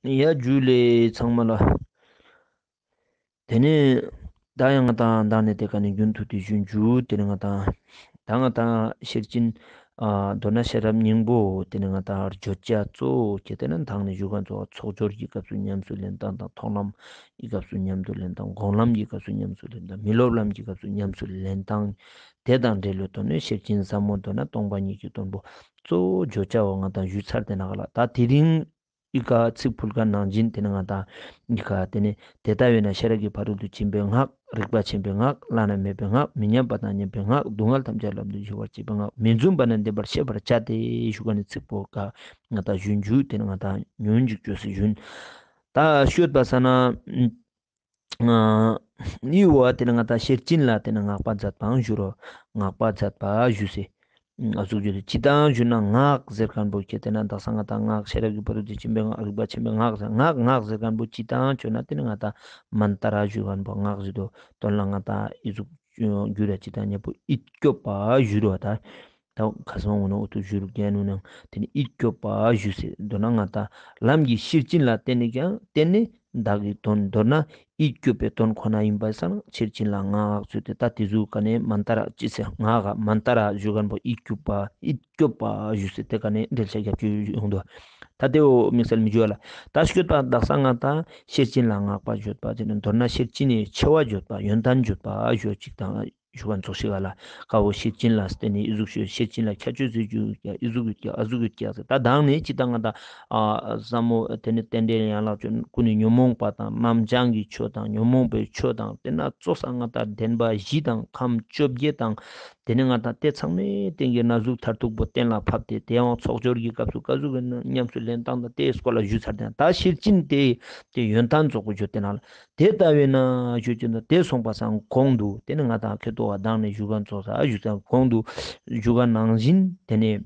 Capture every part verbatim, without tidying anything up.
ཡ་ཇུ་ལེ་ཚང་མ་ལ། དེ་ནས་ད་ཡང་ང་དང་མདང་ནས་དེ་ཀ་ནས་རྒྱུན་མཐུད་དེ་ཞུ་ཞུ་དེ་ནས་ང་དང་ད་ང་དང་ཤེར་ཕྱིན་ཨ་མདོར་ན་ཤེས་རབ་སྙིང་པོ་དེ་ནས་ང་དང་བརྗོད་བྱ་གཙོ་བོ་ཁྱེད་དེ་ནས་མདང་ནས་ཞུ་ག་ཚོགས་ཚོགས་སྦྱོར་གྱི་སྐབས་སུ་ཉམས་སུ་ལེན་སྟངས་དང་མཐོང་ལམ་གྱི་སྐབས་སུ་ཉམས་སུ་ལེན་སྟངས་སྒོམ་ལམ་གྱི་སྐབས་སུ་ཉམས་སུ་ལེན་སྟངས་མི་སློབ་ལམ་གྱི་སྐབས་སུ་ཉམས་སུ་ལེན་སྟངས་དེ་དང་འབྲེལ་བའི་དོན་ནས་ཤེར་ཕྱིན་ཟབ་མོ་མདོར་ན་སྟོང་པ་ཉིད་ཀྱི་དོན་པོ་གཙོ་བོ་བརྗོད་བྱ་བོ་ང་དང་ཞུས་ཚར་དེ་ན་ག་ལ། ད་དེ་རིང་ཨི་ཀ་ཚིག་ཕུལ་ཀ་ནང་བཞིན་དེ་ནི་ང་དང་ཨི་ཀ་དེ་ནི་དེ་ལྟ་བས་ན་ཤེས་རབ་ཀྱི་ཕ་རོལ་ཏུ་ཕྱིན་པའི་སྔགས། རིག་པ་ཆེན་པོའི་སྔགས། བླ་ན་མེད་པའི་སྔགས། མི་མཉམ་པ་དང་མཉམ་པའི་སྔགས། སྡུག་བསྔལ་ཐམས་ཅད་ལམ་དུ་ཞི་བར་བྱེད་པའི་སྔགས། མི་རྫུན་པ་ན་བདེན་པར་ཤེས་པར་བྱ་སྟེ་ཞུ་ག་ནི་ཚིག་པོ་ཀ་ང་དང་ཞུན་ཞུ་དེ་ནི་ང་དང་ཉུང་ངུ་ཅིག་བཅོས་སེ་ཞུན། ད་ཤོད་པ་ས་ན་ཨ་ནི་བོ་དེ་ནི་ང་དང་ཤེར་ཕྱིན་ལ་དེ་ནི་སྔགས་པ་མཛད་པའང་ཞུ་རོ། སྔགས་པ་མཛད་པ་ཞུ་སེ། ཨ་ཟུག་ཞུ་དེ་ཅི་དང་ཞུ་ན་སྔགས་ཟེར་མཁན་པོ་ཁྱེད་དེ་ན་དག་ས་ང་དང་སྔགས་ཤེས་རབ་ཀྱི་ཕ་རོལ་ཏུ་ཕྱིན་པའི་སྔགས། རིག་པ་ཆེན་པོའི་སྔགས་ཟེར་སྔགས་སྔགས་ཟེར་མཁན་པོ་ཅི་དང་ཞུ་ན་དེ་ནི་ང་དང་མན་ཏ་ར་ཞུ་མཁན་པོ་སྔགས་ཞུ་དོ། དོན་ལ་ང་དང་ཨི་ཟུག་འགྱུར་ར་ཅི་དང་ཉེ་པོ་ཡིད་སྐྱོབ་པ་ཞུ་རོ། ད་ད་ཁ་སང་འོ་ན་འོ་ཐུ་ཞུ་རུ་རྒྱན་འོ་ན་དེ་ནི་ཡིད་སྐྱོབ་པ་ཞུ་སེ་མདོར་ན་ང་དང་ལམ་གྱི་ཤེར་ཕྱིན་ལ་བརྟེན་ནས་ཀྱང་བརྟེན་ནས་བདག་གི་དོན་མདོར་ན་ཡིད་སྐྱོབ་པའི་དོན་ཁོ་ན་ཡིན་པ་སང་ཤེར་ཕྱིན་ལ་སྔགས་ཟེར་ཏེ་ད་དེ་ཟུག་ག་ནས་མན་ཏ་ར་ཅི་སེ་སྔགས་ག་མན་ཏ་ར་ཞུ་མཁན་པོ་ཡིད་སྐྱོབ་པ་ཡིད་སྐྱོབ་པ་ཞུ་སེ་དེ་ག་ནས་འགྲེལ་བཤད་རྒྱབ་ཀྱི་ཡོང་དོ། ད་དེ་འོ་དམིགས་བསལ་མི་ཞུ་བ་ལ། ད་ཤོད་པ་དག་ས་ང་དང་ཤེར་ཕྱིན་ལ་སྔགས་པ་བརྗོད་པ་དེ་ནི་མདོར་ན་ཤེར་ཕྱིན་ནི་ཆེ་བ་བརྗོད་པ་ཡོན་ཏན་བརྗོད་པ་ཞུ་ཅིག་དང་ཞུ་བ་ཚོགས་ཤིག་ག་ལ། ཀ་བོ་ཤེར་ཕྱིན་ལ་བརྟེན་ནས་ཨི་ཟུག་ཤོད། ཤེར་ཕྱིན་ལ་ཁྱད་ཆོས་ཟེར་རྒྱུ་ཡོད་ཀྱག་ཨི་ཟུག་ཡོད་ཀྱག་ཨ་ཟུག་ཡོད་ཀྱག་ཟེར། ད་མདང་ནས་ཅི་ད་ང་དང་ཨ་ཟབ་མོ་དེ་ནི་རྟེན་འབྲེལ་ཡན་ལག་ཅོ་ཀུན་ནས་ཉོན་མོངས་པ་དང་རྣམ་བྱང་གི་ཆོས་དང་ཉོན་མོངས་པའི་ཆོས་དང་དེ་ན་ཙོགས་ས་ང་དང་བདེན་པ་བཞི་དང་ཁམས་བཅོ་བརྒྱད་དང་དེ་ནས་ང་དང་དེ་ཚང་མའི་སྟེང་གི་གནས་ལུགས་མཐར་ཐུག་པོ་གཏན་ལ་ཕབ་སྟེ་དེ་ཡང་ཚོགས་སྦྱོར་གྱི་སྐབས་སུ་ཀ་ཟུག་གི་ཉམས་སུ་ལེན་སྟངས་དང་དེའི་སྐོར་ལ་ཞུས་ཚར་ཏེ་ད་ཤེར་ཕྱིན་དེ་དེ་ཡོན་ཏན་ཚོགས་པོ་བརྗོད་དེ་ན་ལ། དེ་ལྟ་བས་ན་ཞུ་ཅི་ན་དེ་སོང་པ་སང་གོང་དུ་དེ་ནི་ང་དང་ཁེ་ཏོ་བ་དང་ནས་ཞུ་ག་ཚོགས་ས་ཞུ་ས་གོང་དུ་ཞུ་ག་ནང་བཞིན་དེ་ནས་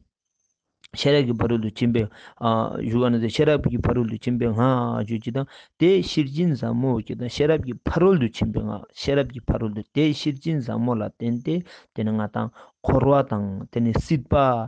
ཤེས་རབ་ཀྱི་ཕ་རོལ་ཏུ་ཕྱིན་པའི་ཨ་ཞུ་ག་ན་དེ་ཤེས་རབ་ཀྱི་ཕ་རོལ་ཏུ་ཕྱིན་པའི་སྔགས་ཞུ་ཅི་དང་དེ་ཤེར་ཕྱིན་ཟབ་མོ་ཅི་དང་ཤེས་རབ་ཀྱི་ཕ་རོལ་ཏུ་ཕྱིན་པའི་སྔགས། ཤེས་རབ་ཀྱི་ཕ་རོལ་ཏུ་དེ་ཤེར་ཕྱིན་ཟབ་མོ་ལ་བརྟེན་ཏེ་དེ་ནི་ང་དང་འཁོར་བ་དང་དེ་ནི་སྲིད་པ།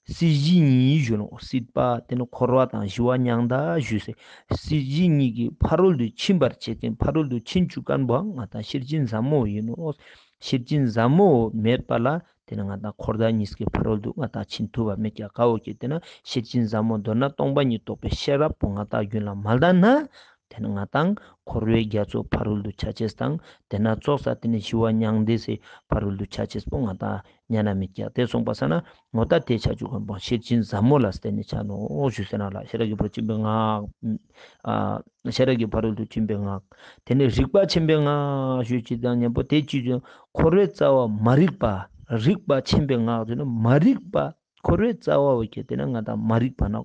སྲིད་ཞི་གཉིས་ཞུ་ནོ། སྲིད་པ་དེ་ནི་འཁོར་བ་དང་ཞི་བ་མྱང་འདས་ཞུ་སེ། སྲིད་ཞི་གཉིས་ཀྱི་ཕ་རོལ་ཏུ་ཕྱིན་པར་བྱེད་ཅིང་ཕ་རོལ་ཏུ་ཕྱིན་བཅུག་མཁན་པོའང་ང་དང་ཤེར་ཕྱིན་ཟབ་མོ་ཡིན་ནོ། ཤེར་ཕྱིན་ཟབ་མོ་མེད་པ་ལ་དེ་ནི་ང་དང་འཁོར་འདས་གཉིས་ཀྱི་ཕ་རོལ་ཏུ་ང་དང་ཕྱིན་ཐུབ་པ་མེད་ཀྱག་ཀ་བོ་ཁྱེད་དེ་ན་ཤེར་ཕྱིན་ཟབ་མོ་མདོར་ན་སྟོང་པ་ཉིད་རྟོགས་པའི་ཤེས་རབ་པོ་ང་དང་རྒྱུད་ལ་མ་ལྡན་ན། དེ་ནི་ང་དང་འཁོར་བའི་རྒྱ་མཚོ་ཕ་རོལ་ཏུ་ཆ་ཅེས་དང་དེ་ན་ཙོགས་ས་དེ་ནི་ཞི་བ་མྱང་འདས་སི་ཕ་རོལ་ཏུ་ཆ་ཅེས་པོ་ང་དང་ཉན་ན་མེད་ཀྱག་དེ་སོང་པ་ས་ན་ངོ་ད་དེ་ཆ་བཅུག་མཁན་པོ་ཤེར་ཕྱིན་ཟབ་མོ་ལ་བརྟེན་ནས་ཆ་ནོ་ཞུ་ཟེར་ན་ལ། ཤེས་རབ་ཀྱི་ཕ་རོལ་ཏུ་ཕྱིན་པའི་སྔགས། ཨ་ཤེས་རབ་ཀྱི་ཕ་རོལ་ཏུ་ཕྱིན་པའི་སྔགས། དེ་ནི་རིག་པ་ཆེན་པོའི་སྔགས་ཞུ་ཅི་དང་མཉམ་པོ་དེ་ཅི་ཞུ་འཁོར་བའི་རྩ་བ་མ་རིག་པ། རིག་པ་ཆེན་པོའི་སྔགས་ཞུ་ན་མ་རིག་པ། འཁོར་བའི་རྩ་བ་བོ་ཁྱེད་དེ་ན་ང་དང་མ་རིག་པ་ན།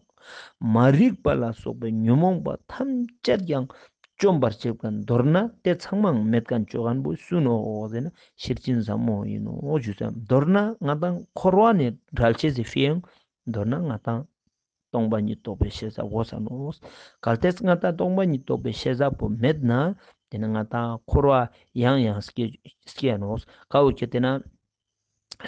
མ་རིག་པ་ལ་སོགས་པའི་ཉོན་མོངས་པ་ཐམས་ཅད་ཀྱང་བཅོམ་པར་བྱེད་མཁན་མདོར་ན་དེ་ཚང་མའང་མེད་མཁན་བཅོ་མཁན་པོ་སུ་ནོ་ཟེར་ན་ཤེར་ཕྱིན་ཟབ་མོ་ཡིན་ནོ་ཞུ་ས། མདོར་ན་ང་དང་འཁོར་བ་ནས་བསྒྲལ་ཅེས་སི་ཕིའང་མདོར་ན་ང་དང་སྟོང་པ་ཉིད་རྟོགས་པའི་ཤེས་བྱ་དགོས་ས་ནོ། གལ་ཏེ་ང་དང་སྟོང་པ་ཉིད་རྟོགས་པའི་ཤེས་བྱ་པོ་མེད་ན་དེ་ནི་ང་དང་འཁོར་བ་ཡང་ཡང་སྐྱེ་སྐྱེ་ནོ། ཀ་བོ་ཁྱེད་དེ་ན།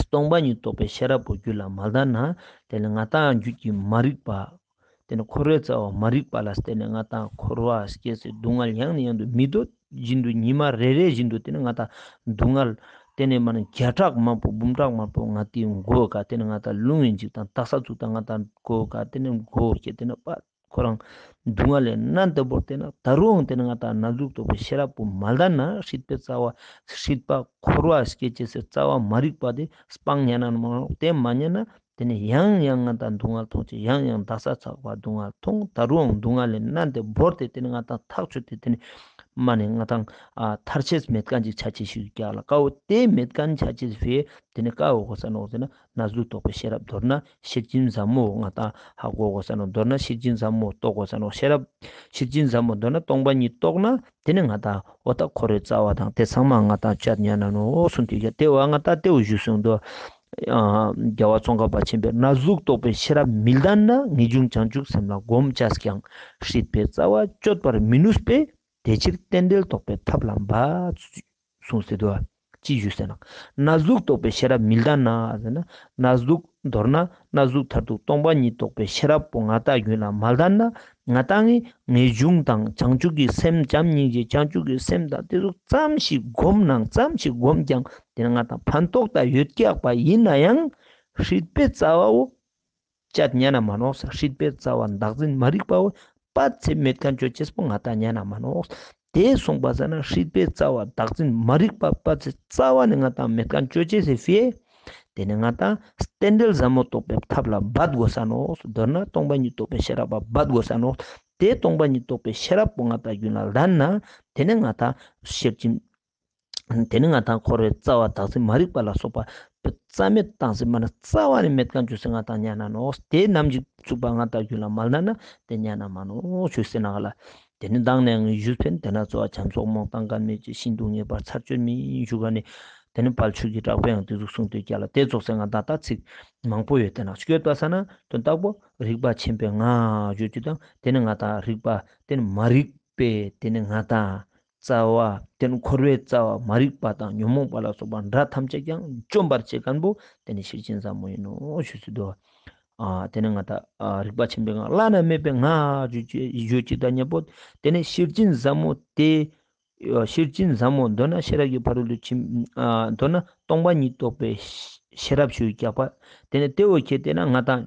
སྟོང་པ་ཉིད་རྟོགས་པའི་ཤེས་རབ་པོ་རྒྱུད་ལ་མ་ལྡན་ན། དེ་ནི་ང་དང་རྒྱུད་ཀྱི་མ་རིག་པ། དེ་ནི་འཁོར་བའི་རྩ་བ་མ་རིག་པ་ལ་བརྟེན་ནས་ང་དང་འཁོར་བ་སྐྱེ་སའི་སྡུག་བསྔལ་ཡང་ནས་ཡང་དུ་མི་འདོད་བཞིན་དུ་ཉི་མ་རེ་རེ་བཞིན་དུ་དེ་ནི་ང་དང་སྡུག་བསྔལ་དེ་ནི་མ་ནི་བརྒྱ་ཕྲག་མང་པོ་འབུམ་ཕྲག་མང་པོ་ང་དེའི་མགོ་ཀ་དེ་ནི་ང་དང་རླུང་བའི་འཇིགས་དང་དག་ས་ཚུགས་དང་ང་དང་མགོ་ཀ་དེ་ནི་མགོ་སྐྱེ་དེ་ནི་པ། ཁོ་རང་སྡུག་བསྔལ་ལས་ནན་ཏེ་བོར་ཏེ་ན་ད་རུང་དེ་ནི་ང་དང་གནས་ལུགས་རྟོགས་པའི་ཤེས་རབ་པོ་མ་ལྡན་ན་སྲིད་པའི་རྩ་བ་སྲིད་པ་འཁོར་བ་སྐྱེ་ཅེས་སི་རྩ་བ་མ་རིག་པ་དེ་སྤང་ཉན་ན་མ་རུང་། དེ་མ་ཉན་ན་དེ་ནི་ཡང་ཡང་ང་དང་སྡུག་བསྔལ་མཐོང་ཅེས་ཡང་ཡང་དག་ས་ཚགས་པ་སྡུག་བསྔལ་མཐོང་ད་རུང་སྡུག་བསྔལ་ལས་ནན་ཏེ་བོར་ཏེ་དེ་ནི་ང་དང་ཐག་ཆོད་དེ་དེ་ནི་མ་ནི་ང་དང་ཨ་ཐར་ཅེས་མེད་མཁན་ཅིག་ཆ་ཅེས་ཤིག་ཀྱག་ལ། ཀ་བོ་དེ་མེད་མཁན་ཆ་ཅེས་ཕིའ་དེ་ནི་ཀ་བོ་གོ་ས་ནོ་ཟེར་ན། གནས་ལུགས་རྟོགས་པའི་ཤེས་རབ་མདོར་ན་ཤེར་ཕྱིན་ཟབ་མོ་ང་དང་ཧ་གོ་དགོས་ས་ནོ། མདོར་ན་ཤེར་ཕྱིན་ཟབ་མོ་རྟོགས་དགོས་ས་ནོ། ཤེས་རབ་ཤེར་ཕྱིན་ཟབ་མོ་མདོར་ན་སྟོང་པ་ཉིད་རྟོགས་ན་དེ་ནི་ང་དང་འོ་ད་འཁོར་བའི་རྩ་བ་དང་དེ་ཚང་མ་ང་དང་བཅད་ཉན་ན་ནོ་གསུངས་ཏེ་ཡོད། དེ་བོ་ང་དང་དེ་བོ་ཞུས་སོང་དོ། ཨ་རྒྱལ་བ་ཙོང་ཁ་པ་ཆེན་པོས་གནས་ལུགས་རྟོགས་པའི་ཤེས་རབ་མི་ལྡན་ན་ངེས་འབྱུང་བྱང་ཆུབ་སེམས་ལ་གོམས་བྱས་ཀྱང་སྲིད་པའི་རྩ་བ་གཅོད་པར་མི་ནུས་པས། དེ་ཕྱིར་རྟེན་འབྲེལ་རྟོགས་པའི་ཐབས་ལ་འབད། གསུངས་སེ་འདུག་པ། ཅི་ཞུས་ཟེར་ན། གནས་ལུགས་རྟོགས་པའི་ཤེས་རབ་མི་ལྡན་ན་ཟེར་ན། གནས་ལུགས་མདོར་ན་གནས་ལུགས་མཐར་ཐུག་སྟོང་པ་ཉིད་རྟོགས་པའི་ཤེས་རབ་པོ་ང་དང་རྒྱུད་ལ་མ་ལྡན་ན། ང་ཏང་ངི་ངེས་འབྱུང་དང་བྱང་ཆུབ་ཀྱི་སེམས་བྱམས་སྙིང་རྗེ་བྱང་ཆུབ་ཀྱི་སེམས་དང་དེ་ཚོ་ཙམ་ཞིག་སྒོམ་ནང་ཙམ་ཞིག་སྒོམ་ཀྱང་དེ་ནི་ང་ཏང་ཕན་ཐོགས་དང་ཡོད་ཀྱག་པ་ཡིན་ན་ཡང་སྲིད་པའི་རྩ་བ་བོ་བཅད་ཉན་ན་མ་ནོག། སྲིད་པའི་རྩ་བ་བདག་འཛིན་མ་རིག་པ་བོ་པ་ཚེ་མེད་མཁན་ཅོ་ཅེས་པོ་ང་ཏང་ཉན་ན་མ་ནོག། དེ་སོང་པ་ས་ན་སྲིད་པའི་རྩ་བ་བདག་འཛིན་མ་རིག་པ་པ་ཚེ་རྩ་བ་ནི་ང་ཏང་མེད་མཁན་ཅོ་ཅེས་སི་ཕིའ། དེ་ནི་ང་ཏང་རྟེན་འབྲེལ་ཟབ་མོ་རྟོགས་པའི་ཐབས་ལ་འབད་དགོས་ས་ནོག། མདོར་ན་སྟོང་པ་ཉིད་རྟོགས་པའི་ཤེས་རབ་པ་འབད་དགོས་ས་ནོག། དེ་སྟོང་པ་ཉིད་རྟོགས་པའི་ཤེས་རབ་པོ་ང་ཏང་རྒྱུད་ལ་ལྡན་ན་དེ་ནི་ང་ཏང་ཤེར་ཕྱིན། དེ་ནི་ང་ཏང་འཁོར་བའི་རྩ་བ་བདག་འཛིན་མ་རིག་པ་ལ་སོགས་པ་རྩ་མེད་བཏང་སྟེ་མ་ན་རྩ་བ་ནི་མེད་མཁན་ཅོ་ཅེས་ང་ཏང་ཉན་ན་ནོག། དེ་ནམ་ཞིག་ཚུགས་པ་ང་ཏང་རྒྱུད་ལ་མ་ལྡན་ན་དེ་ཉན་ན་མ་ནོག་ཞུས་ཟེར་ན་ག་ལ། དེ་ནི་མདང་ནས་ངས་ཞུས་པིན། དེ་ན་རྩ་བ་བྱམས་སོགས་རྨོངས་དང་འགལ་མེད་ཀྱི་ཤིན་ཏུ་ངེས་པར་ཚར་གཅོད་མིན་ཞུ་ག་ནི། དེ་ནི་དཔལ་ཆོས་ཀྱི་གྲགས་པས་ཡང་དེ་ཟུག་གསུངས་ཏེ་རྒྱ་ལ་དེ་ཙོགས་སེ་ང་ཏང་ད་ཚིག་མང་པོ་ཡོད་དེ་ན་སྐྱོད་པ་ས་ན་དོན་དག་པོ་རིག་པ་ཆེན་པོའི་ངག་ཞུ་རྒྱུ་དང་དེ་ནི་ང་ཏང་རིག་པ་དེ་ནི་མ་རིག་པའི་དེ་ནི་ང་ཏང་རྩ་བ། དེ་ནི་འཁོར་བའི་རྩ་བ་མ་རིག་པ་དང་ཉོན་མོངས་པ་ལ་སོགས་པ་དགྲ་ཐམས་ཅད་ཀྱང་བཅོམ་པར་བྱེད་མཁན་པོ་དེ་ནི་ཤེར་ཕྱིན་ཟབ་མོ་ཡིན་ནོག་ཞུས་སུ་འདུག། ཨ་དེ་ནི་ང་ཏང་ཨ་རིག་པ་ཆེན་པོའི་ངག་བླ་ན་མེད་པའི་ངག་ཞུ་ཅེས་ཞུ་ཅེས་དང་མཉམ་པོ་དེ་ནི་ཤེར་ཕྱིན་ཟབ་མོ་དེ་ཤེར་ཕྱིན་ཟབ་མོ་མདོར་ན་ཤེས་རབ་ཀྱི་ཕ་རོལ་ཏུ་ཕྱིན་ཨ་མདོར་ན་སྟོང་པ་ཉིད་རྟོགས་པའི་ཤེས་རབ་ཞུ་རྒྱག་པ་དེ་ནི་དེ་བོ་ཁྱེད་དེ་ན་ང་ཏང་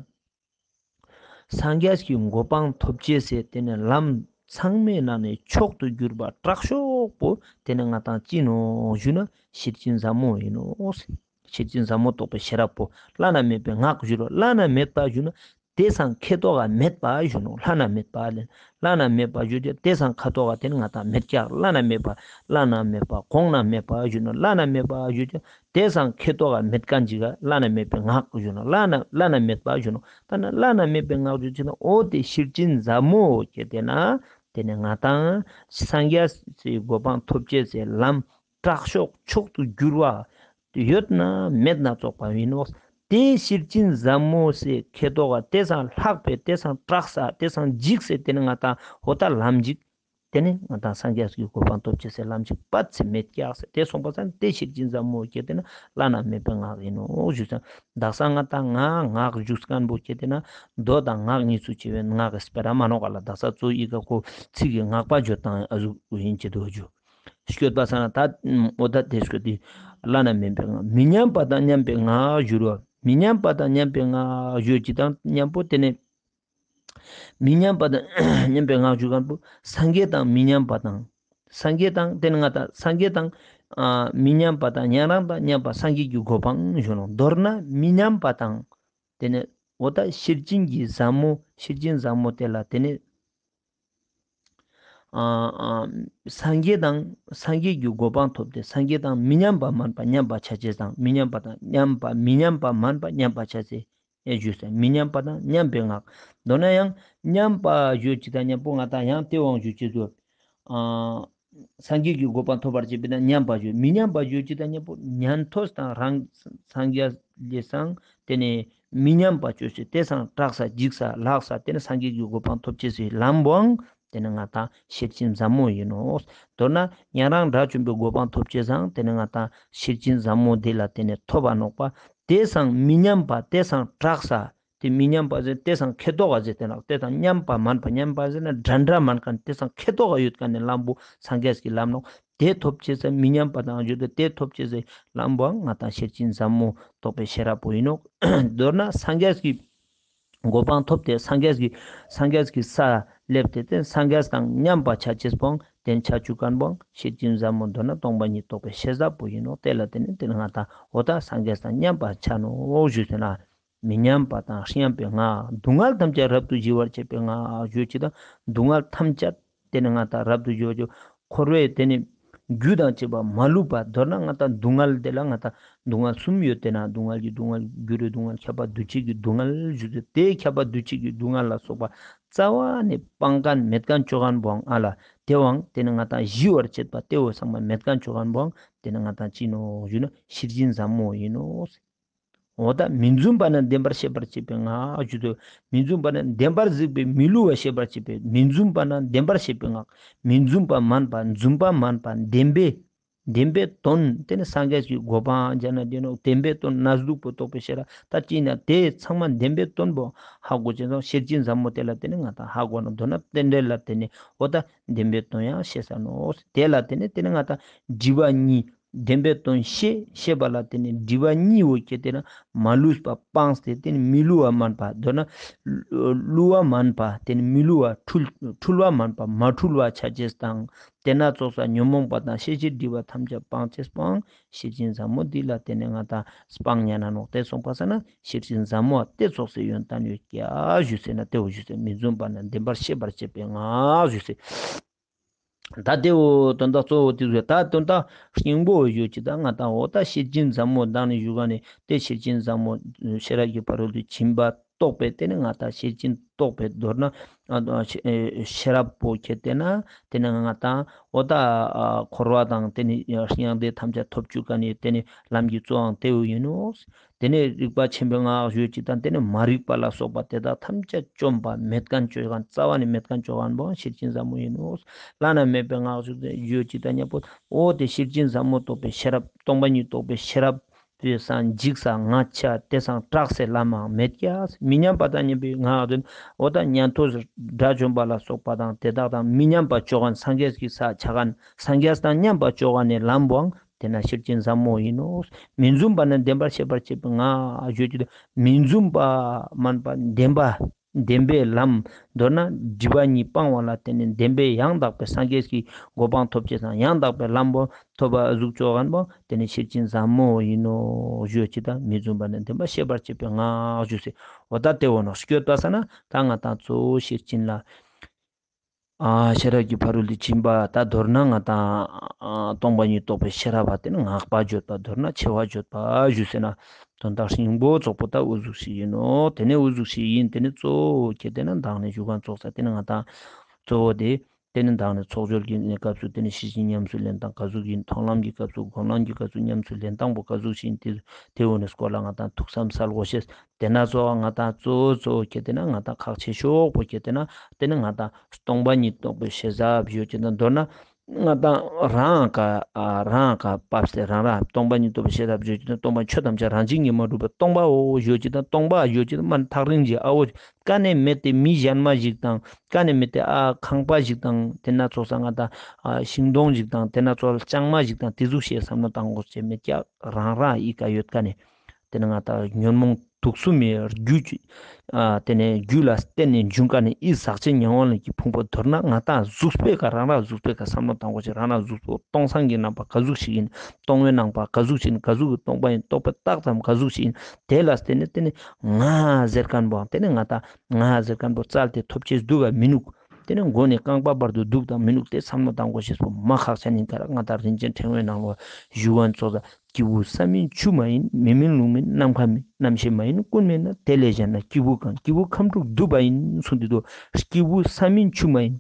སངས་རྒྱས་ཀྱི་གོ་འཕང་ཐོབ་ཅེས་སི་དེ་ནི་ལམ་ཚང་མའི་ནང་ནས་མཆོག་ཏུ་གྱུར་པ་དྲག་ཤོས་པོ་དེ་ནི་ང་ཏང་ཅི་ནོག་ཞུ་ན་ཤེར་ཕྱིན་ཟབ་མོ་ཡིན་ནོག། ཤེར་ཕྱིན་ཟབ་མོ་རྟོགས་པའི་ཤེས་རབ་པོ་བླ་ན་མེད་པའི་ངག་ཞུ་རོ། བླ་ན་མེད་པ་ཞུ་ན་དེ་སང་ཁེ་ཏོག་ག་མེད་པ་ཞུ་ནོག། བླ་ན་མེད་པ་ལེན། བླ་ན་མེད་པ་ཞུ་རྒྱུ་དེ་སང་ཁ་ཏོག་ག་དེ་ནི་ང་ཏང་མེད་ཀྱག། བླ་ན་མེད་པ་བླ་ན་མེད་པ་གོང་ན་མེད་པ་ཞུ་ནོག། བླ་ན་མེད་པ་ཞུ་རྒྱུ་དེ་སང་ཁེ་ཏོག་ག་མེད་མཁན་ཅིག་ག་བླ་ན་མེད་པའི་ངག་ཞུ་ནོག། བླ་ན་བླ་ན་མེད་པ་ཞུ་ནོག། ད་ན་བླ་ན་མེད་པའི་ངག་ཞུ་ཅེས་ན་འོ་དེ་ཤེར་ཕྱིན་ཟབ་མོ་ཁྱེད་དེ་ན་དེ་ནི་ང་ཏང་སངས་རྒྱས་སི་གོ་འཕང་ཐོབ་ཅེས་སི་ལམ་དྲག་ཤོས་མཆོག་ཏུ་གྱུར་པ་ཡོད་ན་མེད་ན་ཙོགས་པ་ཡིན་ནོག། དེ་ཤེར་ཕྱིན་ཟབ་མོ་སི་ཁེ་ཏོག་ག་དེ་སང་ལྷག་པའི་དེ་སང་དྲག་ས་དེ་སང་འཇིགས་སེ་དེ་ནི་ང་ཏང་འོ་ད་ལམ་འཇིག། དེ་ནི་ང་ཏང་སངས་རྒྱས་ཀྱི་གོ་འཕང་ཐོབ་ཅེས་སི་ལམ་འཇིག་པ་ཚེ་མེད་ཀྱག་ཟེར་དེ་སོང་པ་སང་དེ་ཤེར་ཕྱིན་ཟབ་མོ་ཁྱེད་དེ་ན་བླ་ན་མེད་པའི་ངག་ཡིན་ནོག་ཞུ་ས། དག་ས་ང་ཏང་ངག་ངག་ཞུ་མཁན་པོ་ཁྱེད་དེ་ན་མདོ་དང་ངག་གཉིས་སུ་ཕྱེ་བའི་ངག་གི་སྤེ་ར་མ་ནོག་ག་ལ། དག་ས་གཙོ་ཡི་ག་ཁོ་ཚིག་གི་ངག་པ་བརྗོད་སྟངས་ཨ་ཟུག་ཡིན་ཅེས་འདུག་ཞུ། སྐྱོད་པ་ས་ན་ད་འོ་ད་དེ་སྐྱོད་དེ་བླ་ན་མེད་པའི་ངག། མི་མཉམ་པ་དང་མཉམ་པའི་ངག་ཞུ་རོ། མི་མཉམ་པ་དང་མཉམ་པའི་ངག་ཞུ་ཅེས་དང་མཉམ་པོ་དེ་ནི་མི་མཉམ་པ་དང་མཉམ་པའི་ངག་ཞུ་མཁན་པོ་སངས་རྒྱས་དང་མི་མཉམ་པ་དང་། སངས་རྒྱས་དང་དེ་ནི་ང་ཏང་སངས་རྒྱས་དང་ཨ་མི་མཉམ་པ་དང་ཉན་རང་དང་མཉམ་པ་སངས་རྒྱས་ཀྱི་གོ་འཕང་ཞུ་ནོག། མདོར་ན་མི་མཉམ་པ་དང་དེ་ནི་འོ་ད་ཤེར་ཕྱིན་གྱི་ཟབ་མོ་ཤེར་ཕྱིན་ཟབ་མོ་དེ་ལ་དེ་ནི་ཨ་ཨ་སངས་རྒྱས་དང་སངས་རྒྱས་ཀྱི་གོ་འཕང་ཐོབ་སྟེ་སངས་རྒྱས་དང་མི་མཉམ་པ་མན་པ་མཉམ་པ་ཆ་ཅེས་དང་མི་མཉམ་པ་དང་མཉམ་པ་མི་མཉམ་པ་མན་པ་མཉམ་པ་ཆ་ཅེས་ཨེ་ཞུས་ས། མི་མཉམ་པ་དང་མཉམ་པའི་ངག། མདོར་ན་ཡང་མཉམ་པ་ཞུ་ཅེས་དང་མཉམ་པོ་ང་ཏང་ཡང་དེ་དབང་ཞུ་ཅེས་སུ། ཨ་སངས་རྒྱས་ཀྱི་གོ་འཕང་ཐོབ་པར་བྱེད་པས་ན་མཉམ་པ་ཞུ། མི་མཉམ་པ་ཞུ་ཅེས་དང་མཉམ་པོ་ཉན་ཐོས་དང་རང་སངས་རྒྱས་ལས་སང་དེ་ནི་མི་མཉམ་པ་ཅོས་ཏེ་དེ་སང་དྲག་ས་འཇིགས་ས་ལྷག་ས་དེ་ནི་སངས་རྒྱས་ཀྱི་གོ་འཕང་ཐོབ་ཅེས་སི་ལམ་པོའང་དེ་ནི་ང་ཏང་ཤེར་ཕྱིན་ཟབ་མོ་ཡིན་ནོག། མདོར་ན་ཉན་རང་དགྲ་བཅོམ་པའི་གོ་འཕང་ཐོབ་ཅེས་སང་དེ་ནི་ང་ཏང་ཤེར་ཕྱིན་ཟབ་མོ་དེ་ལ་དེ་ནི་ཐོབ་པ་ནོག་པ། དེ་སང་མི་མཉམ་པ་དེ་སང་དྲག་ས་དེ་མི་མཉམ་པ་ཟེར་དེ་སང་ཁེ་ཏོག་ག་ཟེར་དེ་ནོག། དེ་སང་མཉམ་པ་མན་པ་མཉམ་པ་ཟེར་ན་འདྲ་འདྲ་མན་མཁན་དེ་སང་ཁེ་ཏོག་ག་ཡོད་མཁན་ནི་ལམ་པོ་སངས་རྒྱས་ཀྱི་ལམ་ནོག། དེ་ཐོབ་ཅེས་སི་མི་མཉམ་པ་དང་ཞུ་དེ་དེ་ཐོབ་ཅེས་སི་ལམ་པོའང་ང་ཏང་ཤེར་ཕྱིན་ཟབ་མོ་རྟོགས་པའི་ཤེས་རབ་པོ་ཡིན་ནོག། མདོར་ན་སངས་རྒྱས་ཀྱི་གོ་འཕང་ཐོབ་སྟེ་སངས་རྒྱས་ཀྱི་སངས་རྒྱས་ཀྱི་ས་སླེབས་ཏེ་དེ་སངས་རྒྱས་དང་མཉམ་པ་ཆ་ཅེས་པོའང་དེ་ཆ་ཅུག་མཁན་པོའང་ཤེར་ཕྱིན་ཟབ་མོ་མདོར་ན་སྟོང་པ་ཉིད་རྟོགས་པའི་ཤེས་རབ་པོ་ཡིན་ནོག། དེ་ལ་དེ་ནི་དེ་ནི་ང་ཏང་འོ་ད་སངས་རྒྱས་དང་མཉམ་པ་ཆ་ནོག་ཞུས་ཟེར་ན། མི་མཉམ་པ་དང་མཉམ་པའི་ངག། སྡུག་བསྔལ་ཐམས་ཅད་རབ་ཏུ་ཞི་བར་བྱེད་པའི་ངག་ཞུ་ཅེས་དང་སྡུག་བསྔལ་ཐམས་ཅད་དེ་ནི་ང་ཏང་རབ་ཏུ་ཞི་བར་བྱེད། འཁོར་བའི་དེ་ནི་རྒྱུ་དང་བཅས་པ་མ་ལུས་པ། མདོར་ན་ང་ཏང་སྡུག་བསྔལ་དེ་ལ་ང་ཏང་སྡུག་བསྔལ་གསུམ་ཡོད་དེ་ན་སྡུག་བསྔལ་གྱི་སྡུག་བསྔལ་འགྱུར་བའི་སྡུག་བསྔལ་ཁྱབ་པ་འདུ་བྱེད་ཀྱི་སྡུག་བསྔལ་ཞུ་ཅེས་དེ་ཁྱབ་པ་འདུ་བྱེད་ཀྱི་སྡུག་བསྔལ་ལ་སོགས་པ་རྩ་བ་ནས་སྤང་མཁན་མེད་མཁན་ཅོ་མཁན་པོའང་ཨ་ལ་དེ་བོའང་དེ་ནི་ང་ཏང་ཞི་བར་བྱེད་པ་དེ་བོ་ཚང་མ་མེད་མཁན་ཅོ་མཁན་པོའང་དེ་ནི་ང་ཏང་ཅི་ནོག་ཞུ་ན་ཤེར་ཕྱིན་ཟབ་མོ་ཡིན་ནོག། འོ་ད་མི་རྫུན་པ་རྣམས་བདེན་པར་ཤེས་པར་བྱེད་པའི་ངག་ཞུ་དོ། མི་རྫུན་པ་རྣམས་བདེན་པར་གཟིགས་པའི་མི་བསླུ་བར་ཤེས་པར་བྱེད་པའི་མི་རྫུན་པ་རྣམས་བདེན་པར་ཤེས་པའི་ངག། མི་རྫུན་པ་མན་པ་རྫུན་པ་མན་པ་བདེན་པའི་ བདེན་པའི་དོན་དེ་ནི་སངས་རྒྱས་ཀྱི་གོ་འཕང་ཇི་ན་དེ་ནོ་བདེན་པའི་དོན་གནས་ལུགས་པོ་རྟོགས་པའི་ཤེས་རབ་ད་ཅི་ན་དེ་ཚང་མ་བདེན་པའི་དོན་པོ་ཧ་གོ་ཅེས་སོང་ཤེར་ཕྱིན་ཟབ་མོ་དེ་ལ་དེ་ནི་ང་ཏང་ཧ་གོ་ནོ་མདོར་ན་རྟེན་འབྲེལ་ལ་དེ་ནི་འོ་ད་བདེན་པའི་དོན་ཡང་ཤེས་ས་ནོ། དེ་ལ་དེ་ནི་དེ་ནི་ང་ཏང་སྒྲིབ་པ་གཉིས་བདེན་པའི་དོན་ཤེས་ཤེས་པ་ལ་དེ་ནི་སྒྲིབ་པ་གཉིས་འོ་ཁྱེར་ཏེ་ན་མ་ལུས་པ་སྤངས་ཏེ་དེ་ནི་མི་བསླུ་བ་མན་པ་མདོར་ན་བསླུ་བ་མན་པ་དེ་ནི་མི་བསླུ་བ་འཁྲུལ་འཁྲུལ་བ་མན་པ་མ་འཁྲུལ་བ་ཆ་ཅེས་དང་དེ་ན་ཙོགས་ས་ཉོན་མོངས་པ་དང་ཤེས་བྱའི་སྒྲིབ་པ་ཐམས་ཅད་སྤང་ཅེས་སྤང་ཤེར་ཕྱིན་ཟབ་མོ་འདི་ལ་དེ་ནི་ང་ཏང་སྤང་ཉན་ན་ནོག། དེ་སོང་པ་ས་ན་ཤེར་ཕྱིན་ཟབ་མོ་དེ་ཙོགས་སེ་ཡོན་ཏན་ཡོད་ཀྱག་ཞུས་ཟེར་ན་དེ་འོ་ཞུས་ཟེར་མི་རྫུན་པ་ན་བདེན་པར་ཤེས་པར་བྱེད་པའི་ངག་ཞུས་ཟེར། ད་དེ་འོ་དོན་དག་གཙོ་བོ་དེ་ཟེར་ད་དོན་དག་སྙིང་པོ་ཡོད་ཅི་ད་ང་ཏང་འོ་ད་ཤེར་ཕྱིན་ཟབ་མོ་དང་ནི་ཞུ་ག་ནི་དེ་ཤེར་ཕྱིན་ཟབ་མོ་ཤེས་རབ་ཀྱི་ཕ་རོལ་ཏུ་ཕྱིན་པ་རྟོགས་པའི་དེ་ནི་ང་ཏང་ཤེར་ཕྱིན་རྟོགས་པའི་མདོར་ན་ཨ་ཨ་ཤེས་ཤེས་རབ་པོ་ཁྱེར་ཏེ་ན་དེ་ནི་ང་ཏང་འོ་ད་ཨ་འཁོར་བ་དང་དེ་ནི་མྱང་འདས་ཐམས་ཅད་ཐོབ་བཅུག་ག་ནི་དེ་ནི་ལམ་གྱི་གཙོ་བོའང་དེ་འོ་ཡིན་ནོ། དེ་ནས་རིག་པ་ཆེན་པོའི་སྔགས་ཡོད་ཅི་དང་དེ་ནས་མ་རིག་པ་ལ་སོགས་པ་དེ་དག་ཐམས་ཅད་བཅོམ་པ་མེད་མཁན་བཅོ་མཁན་རྩ་བ་ནས་མེད་མཁན་བཅོ་མཁན་པོ་ཤེར་ཕྱིན་ཟབ་མོ་ཡིན་ནོ། བླ་ན་མེད་པའི་སྔགས་ཡོད་ཅི་དང་མཉམ་པོ་འོ་དེ་ཤེར་ཕྱིན་ཟབ་མོ་རྟོགས་པའི་ཤེས་རབ་སྟོང་པ་ཉིད་རྟོགས་པའི་ཤེས་རབ་དེ་སང་འཇིགས་ས་ང་ཆ་དེ་སང་སྐྲག་སའི་ལམ་མང་མེད་ཀྱག། མི་མཉམ་པ་དང་མཉམ་པའི་སྔགས་དོན་འོ་ད་ཉན་ཐོས་དགྲ་བཅོམ་པ་ལ་སོགས་པ་དང་དེ་དག་དང་མི་མཉམ་པ་བཅོ་མཁན་སངས་རྒྱས་ཀྱི་ས་ཆ་མཁན་སངས་རྒྱས་དང་མཉམ་པ་བཅོ་མཁན་ནི་ལམ་པོའང་དེ་ན་ཤེར་ཕྱིན་ཟབ་མོ་ཡིན་ནོ། མི་རྫུན་པ་ན་བདེན་པར་ཤེས་པར་བྱེད་པའི་ངག་ཡོད་ཅི། མི་རྫུན་པ་མན་པ་བདེན་པ་བདེན་པའི་ལམ་མདོར་ན་སྒྲིབ་པ་གཉིས་སྤང་བ་ལ་བརྟེན་ནས་བདེན་པའི་ཡང་དག་པའི་སངས་རྒྱས་ཀྱི་གོ་འཕང་ཐོབ་ཅེས་དང་ཡང་དག་པའི་ལམ་པོ་ཐོབ་པ་ཟུག་ཅོ་མཁན་པོ་དེ་ནི་ཤེར་ཕྱིན་ཟབ་མོ་ཡིན་ནོ་ཞུ་ཅི། ད་མི་རྫུན་པ་ན་བདེན་པར་ཤེས་པར་བྱེད་པའི་ངག་ཞུ་ཟེར། འོ་ད་དེ་འོ་ནོ་སྐྱོད་པ་ས་ན་ད་ང་ཏང་གཙོ་བོ་ཤེར་ཕྱིན་ལ། ཨ་ཤེས་རབ་ཀྱི་ཕ་རོལ་ཏུ་ཕྱིན་པ་ད་མདོར་ན་ང་ཏང་ཨ་སྟོང་པ་ཉིད་རྟོགས་པའི་ཤེས་རབ་པ་དེ་ནི་ངག་པ་བརྗོད་པ་མདོར་ན་ཆེ་བ་བརྗོད་པ་ཞུ་ཟེར་ན་དོན་དག་སྙིང་པོ་ཙོགས་པོ་ད་འུ་ཟུག་ཞིག་ཡིན་ནོ། དེ་ནས་འུ་ཟུག་ཞིག་ཡིན་དེ་ནི་གཙོ་བོ་ཁྱེར་ཏེ་ན་མདང་ནས་ཞུ་མཁན་ཙོགས་ས་དེ་ནི་ང་ཏང་གཙོ་བོ་དེ་དེ་ནི་མདང་ནས་ཚོགས་སྦྱོར་གྱི་གནས་སྐབས་སུ་དེ་ནི་ཤེར་ཕྱིན་ཉམས་སུ་ལེན་སྟངས་ག་ཟུག་ཡིན། མཐོང་ལམ་གྱི་སྐབས་སུ་སྒོམ་ལམ་གྱི་སྐབས་སུ་ཉམས་སུ་ལེན་སྟངས་པོ་ག་ཟུག་ཞིག་ཡིན། དེ་དེ་འོ་ནི་སྐོར་ལ་ང་ཏང་ཐུགས་བསམ་གསལ་དགོས་ཤེས། དེ་ན་གཙོ་བོ་ང་ཏང་གཙོ་བོ་གཙོ་བོ་ཁྱེར་ཏེ་ན་ང་ཏང་ཁག་ཆེ་ཤོས་པོ་ཁྱེར་ཏེ་ན་དེ་ནི་ང་ཏང་སྟོང་པ་ཉིད་རྟོགས་པའི་ཤེས་རབ་ཡོད་ཅེ་ན་མདོར་ན་ང་ཏང་རང་ཀ་ཨ་རང་ཀ་བབས་ཏེ་རང་རང་སྟོང་པ་ཉིད་རྟོགས་པའི་ཤེས་རབ་ཡོད་ཅེ་ན་སྟོང་པ་ཆོས་ཐམས་ཅད་རང་བཞིན་གྱིས་མ་གྲུབ་པའི་སྟོང་པའོ་ཡོད་ཅེ་ན་སྟོང་པ་ཡོད་ཅེ་ན་མ་ཐག་རིང་གི་ཨ་བོ་ཀ་ནས་མེད་དེ་མི་གཞན་མ་ཞིག་དང་ཀ་ནས་མེད་དེ་ཨ་ཁང་པ་ཞིག་དང་དེ་ན་ཚོགས་ས་ང་ཏང་ཨ་ཤིང་སྡོང་ཞིག་དང་དེ་ན་ཚོགས་ལྕང་མ་ཞིག་དང་དེ་ཟུག་ཤེས་བསམ་བློ་བཏང་དགོས་ཅེས་མེད་ཀྱག། རང་རང་ཨི་ཀ་ཡོད་ཀ་ནས། དེ་ནི་ང་ཏང་ཉོན་མོངས་དུག་གསུམ་མའི་རྒྱུ་ཨ་དེ་ནི་རྒྱུ་ལ་བརྟེན་ནས་འབྱུང་ཀ་ནས་ཨི་ཟག་བཅས་ཉེ་བའི་ལས་ཀྱི་ཕུང་པོ་མདོར་ན་ང་ཏང་གཟུགས་པོའི་ཀ་རང་རང་གཟུགས་པོའི་ཀ་བསམ་བློ་བཏང་དགོས་ཤེས། རང་རང་གཟུགས་པོ་སྟོང་སང་གི་རྣམ་པ་ག་ཟུག་ཞིག་ཡིན། སྟོང་པའི་སྣང་བ་ག་ཟུག་ཞིག་ཡིན། ག་ཟུག་གི་སྟོང་པ་ཡིན། རྟོགས་པའི་རྟགས་ཙམ་ག་ཟུག་ཞིག་ཡིན། དེ་ལ་བརྟེན་ནས་དེ་ནི་ང་ཟེར་མཁན་པོའང་དེ་ནི་ང་ཏང་ང་ཟེར་མཁན་པོ་བཙལ་ཏེ་ཐོབ་ཅེས་འདུག་ག་མི་ནུག། དེ་ནི་མགོ་ནས་རྐང་པ་བར་དུ་འདུག་དང་མི་ནུག། དེ་བསམ་བློ་བཏང་དགོས་ཤེས་པོ་མ་ཁག་ཆེན་ཡིན་ཀ་ར། ང་ཏང་རིན་ཆེན་ཕྲེང་བའི་ནང་ལོགས་ཞུ་མཁན་ཙོགས་ས། སྐྱེས་བུ་ས་མིན་ཆུ་མ་ཡིན། མེ་མིན་རླུང་མིན་ནམ་མཁའ་མིན། རྣམ་ཤེས་མ་ཡིན་ཀུན་མེད་ན། དེ་ལས་གཞན་ན་སྐྱེས་བུ་གང་། སྐྱེས་བུ་ཁམས་དྲུག་འདུས་པ་ཡིན་གསུངས་ཏེ་འདུག། སྐྱེས་བུ་ས་མིན་ཆུ་མ་ཡིན།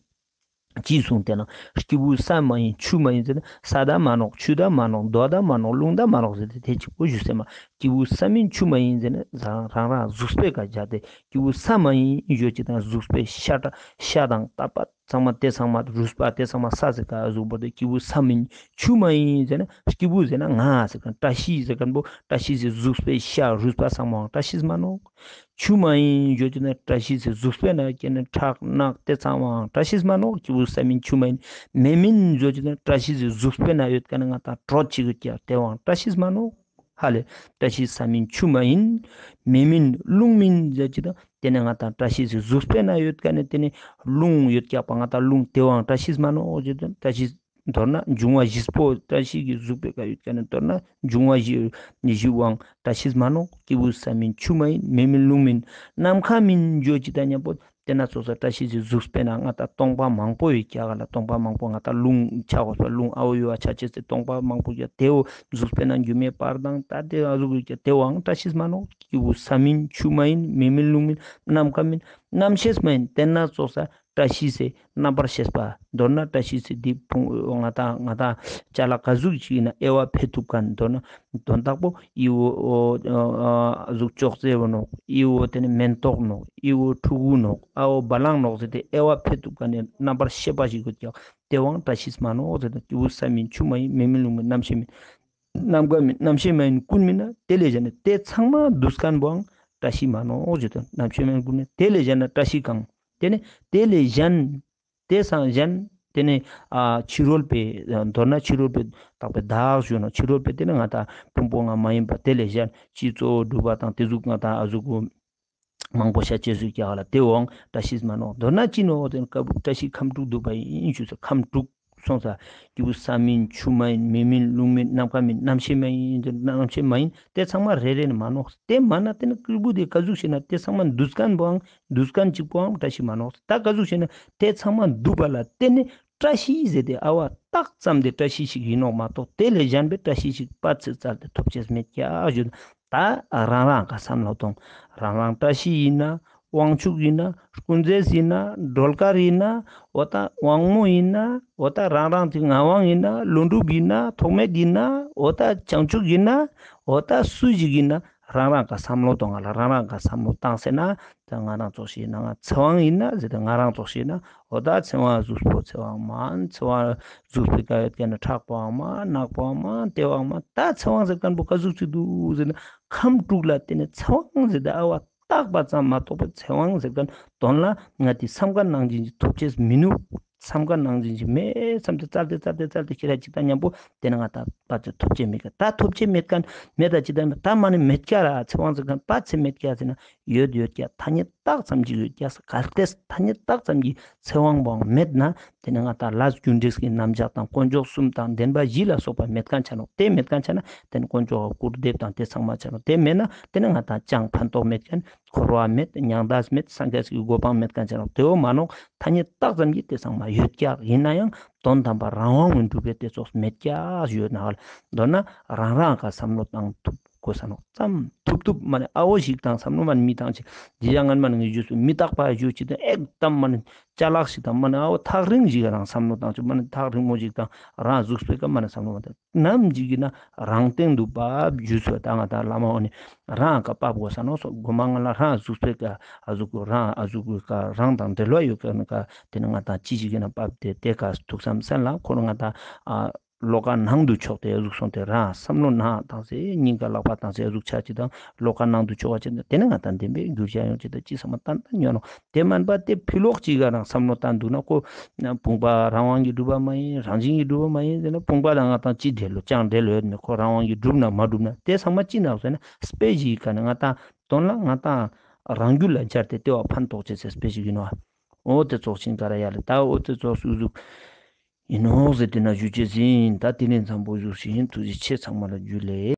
ཅི་གསུངས་ཏེ་ན་སྐྱེས་བུ་ས་མ་ཡིན་ཆུ་མ་ཡིན་ཟེར་ན་ས་དང་མ་ནོག། ཆུ་དང་མ་ནོག། རྡོ་དང་མ་ནོག། རླུང་དང་མ་ནོག་ཟེར་ཏེ་དེ་གཅིག་པོ་ཞུ་སེ་མ། སྐྱེས་བུ་ས་མིན་ཆུ་མ་ཡིན་ཟེར་ན་རང་རང་གཟུགས་པོའི་ཀ་སྦྱར་ཏེ་སྐྱེས་བུ་ས་མ་ཡིན་ཡོད་ཅེ་དང་གཟུགས་པོའི་ཤ་ད་ཤ་དང་ཏ་པ་ཚང་མ་དེ་ཚང་མ་རུས་པ་དེ་ཚང་མ་ས་ཟེར་ཀ་གཟུགས་པོ་དེ་སྐྱེས་བུ་ས་མིན་ཆུ་མ་ཡིན་ཟེར་ན་སྐྱེས་བུ་ཟེར་ན་ང་ཟེར་མཁན་བཀྲ་ཤིས་ཟེར་མཁན་པོ་བཀྲ་ཤིས་ཟེར་གཟུགས་པོའི་ཤ་རུས་པ་ཚང་མའང་བཀྲ་ཤིས་མ་ནོག། ཆུ་མ་ཡིན་ཡོད་ཅེ་ན་བཀྲ་ཤིས་ཟེར་གཟུགས་པོའི་ནང་སྐྱེ་ནི་ཁྲག་རྣག་དེ་ཚང་མའང་བཀྲ་ཤིས་མ་ནོག། སྐྱེས་བུ་ས་མིན་ཆུ་མ་ཡིན། མེ་མིན་ཡོད་ཅེ་ན་བཀྲ་ཤིས་ཟེར་གཟུགས་པོའི་ནང་ཡོད་མཁན་ནི་ང་ཏང་དྲོད་ཅིག་ཡོད་ཀྱག། དེ་བོའང་བཀྲ་ཤིས་མ་ནོག། ཧ་ལེ། བཀྲ་ཤིས་ས་མིན་ཆུ་མ་ཡིན། མེ་མིན་རླུང་མིན་ཟེར་ཅི་དང་དེ་ནི་ང་ཏང་བཀྲ་ཤིས་སི་གཟུགས་པོའི་ནང་ཡོད་མཁན་ནི་དེ་ནི་རླུང་ཡོད་ཀྱག་པ། ང་ཏང་རླུང་དེ་བོའང་བཀྲ་ཤིས་མ་ནོག་ཟེར་དུས་བཀྲ་ཤིས་མདོར་ན་འབྱུང་བ་བཞི་པོ་བཀྲ་ཤིས་ཀྱི་གཟུགས་པོའི་ཀ་ཡོད་མཁན་ནི་མདོར་ན་འབྱུང་བ་བཞི་བཞི་བོའང་བཀྲ་ཤིས་མ་ནོག། སྐྱེས་བུ་ས་མིན་ཆུ་མ་ཡིན། མེ་མིན་རླུང་མིན། ནམ་མཁའ་མིན་ཡོད་ཅི་དང་མཉམ་པོ། དེ་ན་ཚོགས་ས་བཀྲ་ཤིས་སི་གཟུགས་པོའི་ནང་ང་ཏང་སྟོང་པ་མང་པོ་ཡོད་ཀྱག་ག་ལ། སྟོང་པ་མང་པོ་ང་ཏང་རླུང་ཆ་དགོས་པ་རླུང་ཨ་བོ་ཡོད་པ་ཆ་ཅེས་སི་སྟོང་པ་མང་པོ་ཡོད་ཀྱག། དེ་བོ་གཟུགས་པོའི་ནང་རྒྱུ་མའི་བར་དང་ད་དེ་ཨ་ཟུག་ཡོད་ཀྱག། དེ་བོའང་བཀྲ་ཤིས་མ་ནོག། སྐྱེས་བུ་ས་མིན་ཆུ་མ་ཡིན། མེ་མིན་རླུང་མིན། ནམ་མཁའ་མིན། རྣམ་ཤེས་མ་ཡིན། དེ་ན་ཚོགས་ས་ བཀྲ་ཤིས་སི་རྣམ་པར་ཤེས་པ། མདོར་ན་བཀྲ་ཤིས་སི་འདི་ཕུང་ང་ཏང་ང་ཏང་ཅ་ལག་ག་ཟུག་ཅིག་ཡིན་ན་དབྱེ་བ་ཕེ་ཐུབ་མཁན། མདོར་ན་དོན་དག་པོ་ཨི་བོ་ཨ་ཟུག་ཅོག་ཙེ་བོ་ནོག། ཨི་བོ་དེ་ནི་མེན་ཏོག་ནོག། ཨི་བོ་ཕྲུ་གུ་ནོག། ཨ་བོ་བ་ལང་ནོག་ཟེར་ཏེ་དབྱེ་བ་ཕེ་ཐུབ་མཁན་ནི་རྣམ་པར་ཤེས་པ་ཞིག་དགོས་ཀྱག། དེ་བོའང་བཀྲ་ཤིས་མ་ནོག་ཟེར་ཏེ། སྐྱེས་བུ་ས་མིན་ཆུ་མ་ཡིན། མེ་མིན་རླུང་མིན་རྣམ་ཤེས་མིན། ནམ་མཁའ་མིན། རྣམ་ཤེས་མ་ཡིན་ཀུན་མིན་ན། དེ་ལས་གཞན་ན། དེ་ཚང་མ་འདུས་མཁན་པོའང་བཀྲ་ཤིས་མ་ནོག་ཞུ་དོན། རྣམ་ཤེས་མ་ཡིན་ཀུན་མིན། དེ་ལས་གཞན་ན་བཀྲ་ཤིས་གང་། དེ་ནི་དེ་ལས་གཞན། དེ་སང་གཞན། དེ་ནི་ཨ་ཕྱི་རོལ་པའི་མདོར་ན་ཕྱི་རོལ་པའི་བཏགས་པའི་བདག་ཞུ་ནོག། ཕྱི་རོལ་པའི་དེ་ནི་ང་ཏང་ཕུང་པོ་ལྔ་མ་ཡིན་པ་དེ་ལས་གཞན་སྤྱི་གཙོ་བོ་སྒྲུབ་པ་དང་དེ་ཟུག་ང་ཏང་ཨ་ཟུག་གུ་མང་པོ་ཤ་ཅེས་སུ་ཀྱག་ལ། དེ་བོའང་བཀྲ་ཤིས་མ་ནོག། མདོར་ན་ཅི་ནོག་དེ་ནི་བཀྲ་ཤིས་ཁམས་དྲུག་འདུས་པ་ཡིན་ཞུ་ས། ཁམས་དྲུག་སོང་ས། སྐྱེས་བུ་ས་མིན་ཆུ་མ་ཡིན། མེ་མིན་རླུང་མིན། ནམ་མཁའ་མིན། རྣམ་ཤེས་མ་ཡིན། རྣམ་ཤེས་མ་ཡིན། དེ་ཚང་མ་རེ་རེ་ནི་མ་ནོག། དེ་མ་ན་དེ་ནི་སྐྱེས་བུ་དེ་ག་ཟུག་ཞེ་ན་དེ་ཚང་མ་འདུས་མཁན་པོའང་འདུས་མཁན་གཅིག་པོའང་བཀྲ་ཤིས་མ་ནོག། ད་ག་ཟུག་ཞེ་ན་དེ་ཚང་མ་འདུས་པ་ལ་བརྟེན་ནས་བཀྲ་ཤིས་ཟེར་ཏེ་ཨ་བ་བཏགས་ཙམ་དེ་བཀྲ་ཤིས་ཤིག་ཡིན་ནོག་མ་གཏོགས་དེ་ལས་གཞན་པའི་བཀྲ་ཤིས་ཤིག་པ་ཚེ་བཙལ་ཏེ་ཐོབ་ཅེས་མེད་ཀྱག་ཞུ། ད་རང་རང་ག་བསམ་བློ་གཏོང་། རང་རང་བཀྲ་ཤིས་ཡིན་ན། དབང་ཕྱུག་ཡིན་ན། དཀོན་མཛེས་ཡིན་ན། སྒྲོལ་དཀར་ཡིན་ན། འོ་ད་དབང་མོ་ཡིན་ན། འོ་ད་རང་རང་གི་ངག་དབང་ཡིན་ན། ཀླུ་སྒྲུབ་ཡིན་ན། ཐོགས་མེད་ཡིན་ན། འོ་ད་བྱང་ཆུབ་ཡིན་ན། འོ་ད་སུ་ཞིག་ཡིན་ན་རང་རང་ག་བསམ་བློ་གཏོང་ང་ལ། རང་རང་ག་བསམ་བློ་བཏང་ཟེར་ན། ད་ང་རང་ཙོགས་ཤིག་ཡིན་ན་ང་ཚེ་དབང་ཡིན་ན་ཟེར་ཏེ། ང་རང་ཙོགས་ཤིག་ཡིན་ན་འོ་ད་ཚེ་དབང་གཟུགས་པོ་ཚེ་དབང་མ། ཚེ་དབང་གཟུགས་པོའི་ཀ་ཡོད་མཁན་ནི་ཁྲག་པོའང་མ། ནག་པོའང་མ། ལྟེ་བའང་མ། ད་ཚེ་དབང་ཟེར་མཁན་པོ་ག་ཟུག་ཅིག་འདུག་ཟེར་ན་ཁམས་དྲུག་ལ་བརྟེན་ནས་ཚེ་དབང་ཟེར་ཏེ་ཨ་བ་བཏགས་པ་ཙམ་མ་གཏོགས་པའི་ཚེ་དབང་ཟེར་མཁན་དོན་ལ་ང་དེ་བསམ་མཁན་ནང་བཞིན་ཅིག་ཐོབ་ཅེས་མི་ནུག། བསམ་མཁན་ནང་བཞིན་ཅིག་མེད་བསམ་སྟེ་བཙལ་ཏེ་བཙལ་ཏེ་བཙལ་ཏེ་ཁྱེར་ཅིག་ད་མཉམ་པོ་དེ་ནི་ང་ད་པ་ཚེ་ཐོབ་ཅེས་མེད་ཀ། ད་ཐོབ་ཅེས་མེད་མཁན་མེད་ད་ཅི་ད་མེད་ད་མ་ནི་མེད་ཀྱག་ར། ཚེ་དབང་ཟེར་མཁན་པ་ཚེ་མེད་ཀྱག་ཟེར་ན་ཡོད་ཡོད་ཀྱག། ཐ་སྙད་བཏགས་ཙམ་གྱི་ཡོད་ཀྱག། གལ་ཏེ་ཐ་སྙད་བཏགས་ཙམ་གྱི་ཚེ་དབང་པོའང་མེད་ན་དེ་ནི་ང་ད་ལས་རྒྱུ་འབྲས་ཀྱི་རྣམ་གཞག་དང་དཀོན་མཆོག་གསུམ་དང་བདེན་པ་བཞི་ལ་སོགས་པ་མེད་མཁན་ཆ་ནོག། དེ་མེད་མཁན་ཆ་ན་དེ་ནི་དཀོན་མཆོག་ག་སྐུར་འདེབས་དང་དེ་ཚང་མ་ཆ་ནོག། དེ་མེད་ན་དེ་ནི་ང་ད་ཅང་ཕན་ཐོགས་མེད་མཁན། འཁོར་བ་མེད། མྱང་འདས་མེད། སངས་རྒྱས་ཀྱི་གོ་འཕང་མེད་མཁན་ཆ་ནོག། དེ་བོ་མ་ནོག། ཐ་སྙད་བཏགས་ཙམ་གྱི་དེ་ཚང་མ་ཡོད་ཀྱག། ཡིན་ན་ཡང་དོན་དམ་པ་རང་དབང་མི་འགྲུབ་པའི་དེ་ཙོགས་མེད་ཀྱག་ཞུ་ཡོད་ན་ཧ་ལ། མདོར་ན་རང་རང་ག་བསམ་བློ་བཏང་ཐུབ་དགོས་ས་ནོག། ཙམ་ཐུབ་ཐུབ་མ་ནི་ཨ་བོ་ཞིག་དང་བསམ་བློ་མ་ནི་མི་བཏང་ཅིག། ཇི་ཡང་ངན་མ་ནི་ངེས་ཞུས་སུ་མི་རྟག་པ་ཞུ་ཅིག་དང་ཨེག་དམ་མ་ནི་ཅ་ལག་ཞིག་དང་མ་ནི་ཨ་བོ་ཐག་རིང་ཞིག་རང་བསམ་བློ་བཏང་ཅིག། མ་ནི་ཐག་རིང་མོ་ཞིག་དང་རང་གཟུགས་པོའི་ཀ་མ་ནི་བསམ་བློ་མ་བཏང་། ནམ་ཞིག་ཡིན་ན་རང་སྟེང་དུ་བབ་ཞུས་སོ། ད་ང་ད་བླ་མ་འོ་ནི་རང་ཀ་བབ་དགོས་ས་ནོག་སོ། གོ་མ་ང་ལ་རང་གཟུགས་པོའི་ཀ་ཨ་ཟུག་གུ་རང་ཨ་ཟུག་གུ་ཀ་རང་དང་འབྲེལ་བ་ཡོད་ཀ་ནི་ཀ་དེ་ནི་ང་ད་ཅི་ཞིག་ཡིན་ན་བབ་དེ་དེ་ཀ་ཐུགས་བསམ་སེམས་ལ་ཁོ་རང་ང་ད་ཨ་ལོ་ཀ་ནང་དུ་ཕྱོགས་ཏེ་ཨ་ཟུག་སོང་སྟེ་རང་བསམ་བློ་ནང་བཏང་སེ་སྙིང་ག་ལག་པ་བཏང་སེ་ཨ་ཟུག་ཆ་ཅིག་དང་ལོ་ཀ་ནང་དུ་ཕྱོགས་པ་ཅིག་དང་དེ་ནི་ང་ད་བདེན་པའི་འགྱུར་བྱ་ཡོང་ཅིག་དང་ཅི་བསམ་མ་ཏན་ཏན་ཡོང་ནོག། དེ་མན་པ་དེ་ཕི་ལོག་ཅིག་ག་རང་བསམ་བློ་བཏང་འདུག་ན་ཁོ་ཕུང་པོ་རང་དབང་གིས་གྲུབ་པ་མ་ཡིན། རང་བཞིན་གྱིས་གྲུབ་པ་མ་ཡིན་ཟེར་ན་ཕུང་པོ་དང་ང་དང་ཅི་འབྲེལ་ལོ་ཅང་འབྲེལ་ལོ་ཡོད་མེད། ཁོ་རང་དབང་གིས་གྲུབ་ན་མ་གྲུབ་ན་དེ་ཚང་མ་ཅི་ནོག་ཟེར་ན་དཔེ་ཞིག་ག་ནི་ང་དང་དོན་ལ་ང་དང་རང་རྒྱུད་ལ་འཆར་ཏེ་དེ་བ་ཕན་ཐོགས་ཅེས་ཟེར་དཔེ་ཞིག་ཡིན་ནོག། འོ་དེ་ཙོགས་ཤིག་ག་ར་ཡ་ལེ། ད་འོ་དེ་ཙོགས་སུ་ཟུག་ཡིན་ནོག་ཟེར་དེ་ན་ཞུ་ཅེས་ཡིན། ད་དེ་ནི་འཛམ་བུ་བཞུགས་ཤིང་ཐུགས་རྗེ་ཆེ། ཚང་མ་ལ་འཇུ་ལེ།